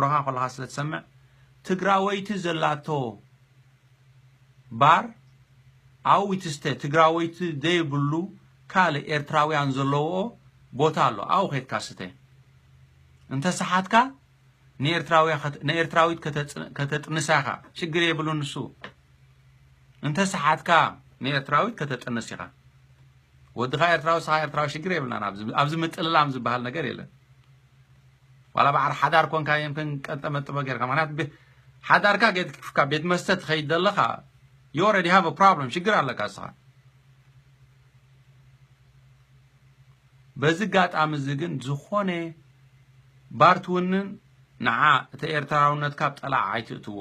ሮኻ ከለኻ ስለ ትሰምዕ ትግራወይቲ ዘላቶ ባር ኣብኡ ይትስተ። ትግራወይቲ ዘይብሉ ካልእ ኤርትራውያን ዘለውኦ ቦታ ኣሎ። ኣብኡ ከይድካ ስተ። እንተሰሓትካ ንኤርትራውያ ከት- ንኤርትራዊት ከተጽ- ከተጥንሳ ኢኻ። ሽግር የብሉን ንሱ። እንተሰሓትካ ንኤርትራዊት ከተጥንስ ኢኻ። ወድኻ ኤርትራዊ፣ ንስኻ ኤርትራዊ፣ ሽግር የብልናን። ኣብዚ ኣብዚ ምጥልላም ዝበሃል ነገር የለን። ዋላ በዓል ሓዳር ኮንካ የምክን ቀጠመጥበ ጌርካ። ምክንያቱ ቤ- ሓዳርካ ገድፍካ ቤት መስተ ትኸይድ ዘለኻ you already have a problem፣ ሽግር ኣለካ ንስኻ። በዚ ኣጋጣሚ እዚ ግን ዝኾነ ባር ትውንን ንዓ እቲ ኤርትራውነትካ ኣብ ጠላዕ ኣይትእትዎ።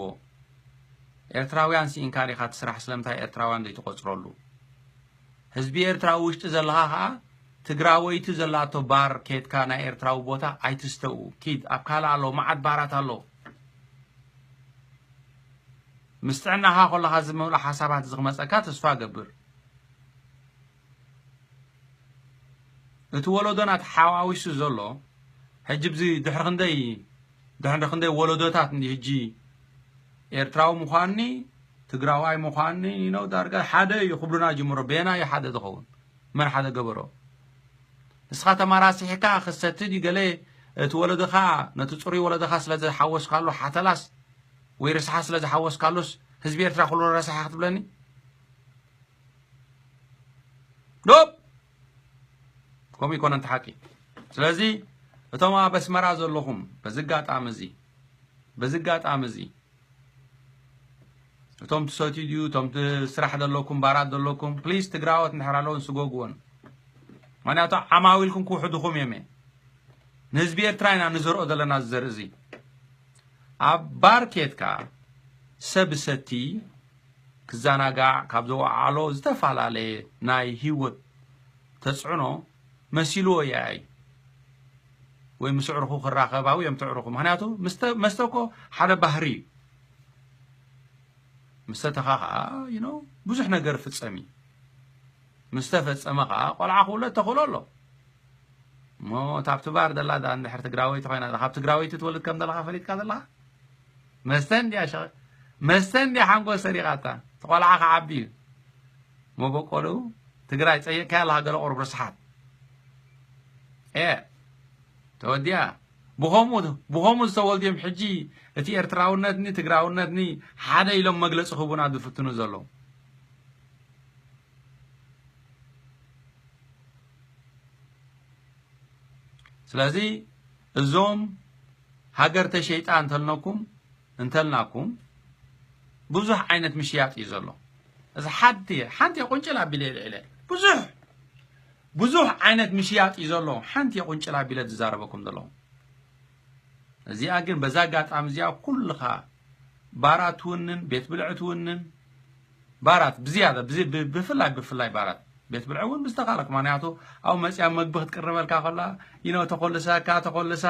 ኤርትራውያን ስኢንካ ዲኻ እቲ ስራሕ ስለምንታይ ኤርትራውያን ዘይትቆጽረሉ? ህዝቢ ኤርትራ ውሽጢ ዘለኻ ኸኣ ትግራወይቲ ዘላቶ ባር ኬድካ ናይ ኤርትራዊ ቦታ ኣይትስተው። ኪድ ኣብ ካልእ ኣሎ፣ መዓት ባራት ኣሎ። ምስ ጥዕናኻ ከለኻ ዝመልኡ ሓሳባት እዚ ክመጸካ ተስፋ እገብር። እቲ ወለዶና ተሓዋዊሱ ዘሎ ሕጂ ብዚ ድሕሪ ክንደይ ድሕሪ ክንደይ ወለዶታት እንዲ ሕጂ ኤርትራዊ ምዃንኒ ትግራዋይ ምዃንኒ ነው ዳርጋ ሓደ እዩ ክብሉና ጅምሮ። ቤና እዩ ሓደ ዝኸውን? መን ሓደ ገበሮ? ንስኻ ተመራሲሕካ ክሰቲ ድዩ ገለ እቲ ወለዶኻ ነቲ ጽሩይ ወለዶኻ ስለ ዝሓወስካሉ ሓተላስ ወይ ርስሓ ስለ ዝሓወስካሉስ ህዝቢ ኤርትራ ኩሉ ረሳሕ ክትብለኒ? ዶብ ከምኡ ይኮነን እቲ ሓቂ። ስለዚ እቶም ኣብ ኣስመራ ዘለኹም በዚ ኣጋጣሚ እዚ በዚ ኣጋጣሚ እዚ እቶም ትሰትዩ ድዩ እቶም ስራሕ ዘለኩም ባራት ዘለኩም ፕሊስ ትግራዎት እንድሕር ኣለውን ስጎግዎን። ምክንያቱ ዓማዊልኩም ክውሕድኹም እዮም። ንህዝቢ ኤርትራ ኢና ንዘርኦ ዘለና እዚ ዘርኢ እዚ። ኣብ ባር ኬድካ ሰብ ሰቲ ክዘናጋዕ ካብ ዘወዓሎ ዝተፈላለየ ናይ ህይወት ተጽዕኖ መሲልዎ ይኣይ ወይ ምስ ኣዕሩኹ ክራኸብ ኣብኡ እዮም እቲ ኣዕሩኹ። ምኽንያቱ መስተ እኮ ሓደ ባህሪ እዩ። ምስ ሰተኻ ኸዓ you know ብዙሕ ነገር ይፍጸም እዩ። ምስ ተፈጸመ ኸዓ ቆልዓ ክውለድ ተኽእሎ ኣሎ። እሞ እታ ኣብቲ ባር ዘላ ደኣ እንድሕር ትግራወይቲ ኮይና፣ ካብ ትግራወይቲ ትወልድ ከም ዘለኻ ፈሊጥካ ዘለኻ? መስተ እንድያ ሸ መስተ እንድያ ሓንጎል ሰሪቓታ። እቲ ቆልዓ ክዓቢ እዩ። መበቆሉ ትግራይ ጸይቕካያ ኣለኻ ገለ ቁሩብ ርስሓት። ኤ ተወዲኣ። ብኸምኡ ብኸምኡ ዝተወልዱ እዮም ሕጂ እቲ ኤርትራውነትኒ ትግራውነትኒ ሓደ ኢሎም መግለጺ ክህቡና ዝፍትኑ ዘለዉ። ስለዚ እዞም ሃገር ተሸይጣ እንተልነኩም እንተልናኩም ብዙሕ ዓይነት ምሽያጥ እዩ ዘሎ። እዚ ሓንቲ ሓንቲ ቁንጭል ኣቢለ ልዕለ ብዙሕ ብዙሕ ዓይነት ምሽያጥ እዩ ዘሎ። ሓንቲ ቁንጭል ኣቢለ ዝዛረበኩም ዘለኹ እዚኣ ግን በዛ ኣጋጣሚ እዚኣ ኩልኻ ባራት ትውንን ቤት ብልዒ ትውንን ባራት ብዝያዳ ብዚ- ብ- ብፍላይ ብፍላይ ባራት ቤት ብልዒ እውን ብዝተኻለክ ምክንያቱ ኣብኡ መፅያ መግቢ ክትቅርበልካ ከላ ይኖ ተኮልሰካ ተኮልሳ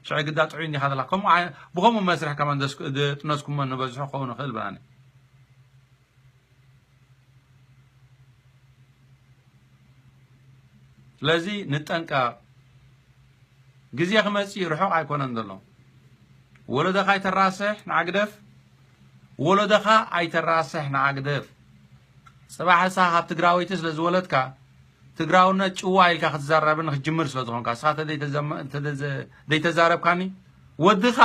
ሽዑ ግዳ ጥዑይ እንዲኻ ዘለካ ከምኡ ዓይ- ብኸምኡ መስርሕ ከማን ዘስክ- ዝጥነስኩሞ ንበዝሑ ክኸውን ይኽእል ብላኒ ስለዚ ንጠንቀቕ። ግዜ ክመጽእ ርሑቕ ኣይኮነን ዘሎ። ወለዶኻ ኣይተራስሕ ንዓግደፍ። ወለዶኻ ኣይተራስሕ ንዓግደፍ። ጽባሕ ንስኻ ካብ ትግራወይቲ ስለ ዝወለድካ ትግራውነት ጭዋ ኢልካ ክትዛረብን ክትጅምር ስለ ዝኾንካ ንስኻ ተዘይተዘም- ተዘ- ዘይተዛረብካኒ ወድኻ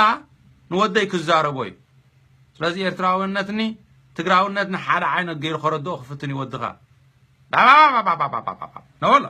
ንወደይ ክዛረቦ እዩ። ስለዚ ኤርትራውነትኒ ትግራውነትኒ ሓደ ዓይነት ገይሩ ከረድኦ ክፍትን እዩ ወድኻ። ባባባባባባባባ ነበሎ